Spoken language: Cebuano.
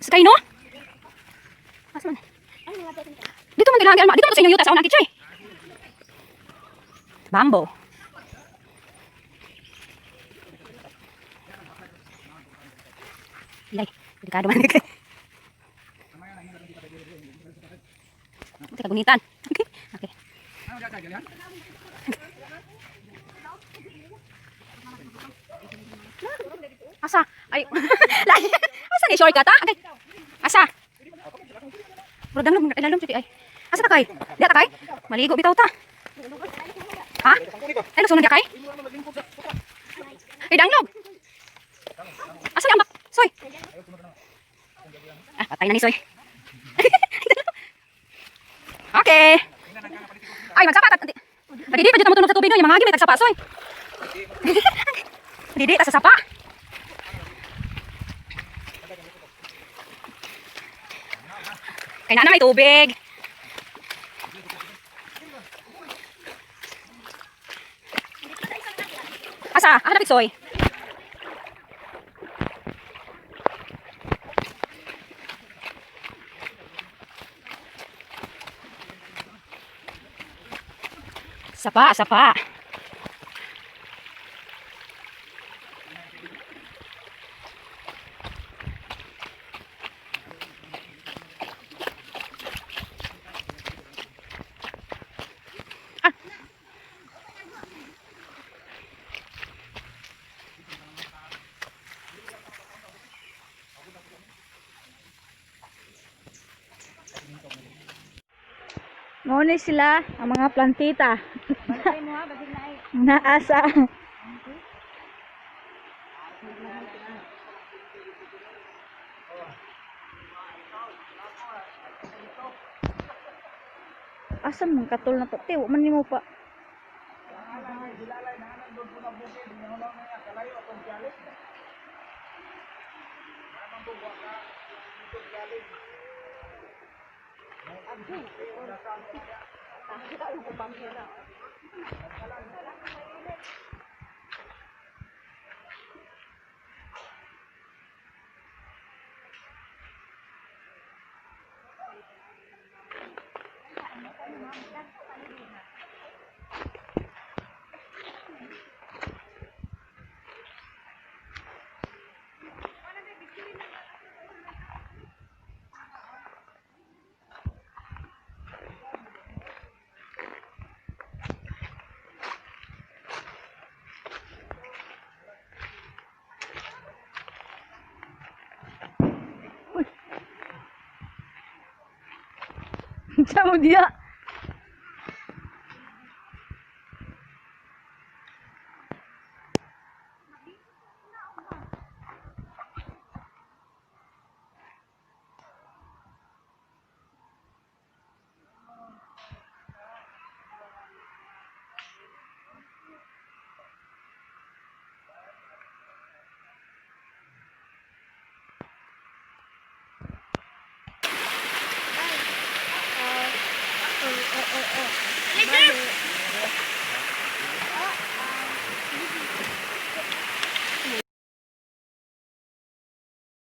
Sa kayo, no? Asa man? Dito man kailangan, dito man sa inyong yuta sa unang kitsoy. Bambo. Ilay, delikado man. Ito kagunitan. Okay. Asa? Ay, lagi. Asa ni shortcut ha? Okay. Asa? Bro, danglom, ilalom siya ay. Asa ta kay? Diya ta kay? Maligo bitaw ta. Ha? Ay, lusunod diya kay? Ay, danglog. Asa ang bak? Soy. Ah, patay na ni Soy. Okay. Ay, magsapa ka. Lagi di pa jud mo sa tubig no, yung mga agi may tagsapa, Soy. Didi ta sa sapa. Kay na may tubig. Asa? Asa dapit, Soy? Sapa, sapa. Ah. Mao ni sila ang mga plantita. Naasa. Asa man katol na to? Te, wa man nimo pa. Sa mo diya.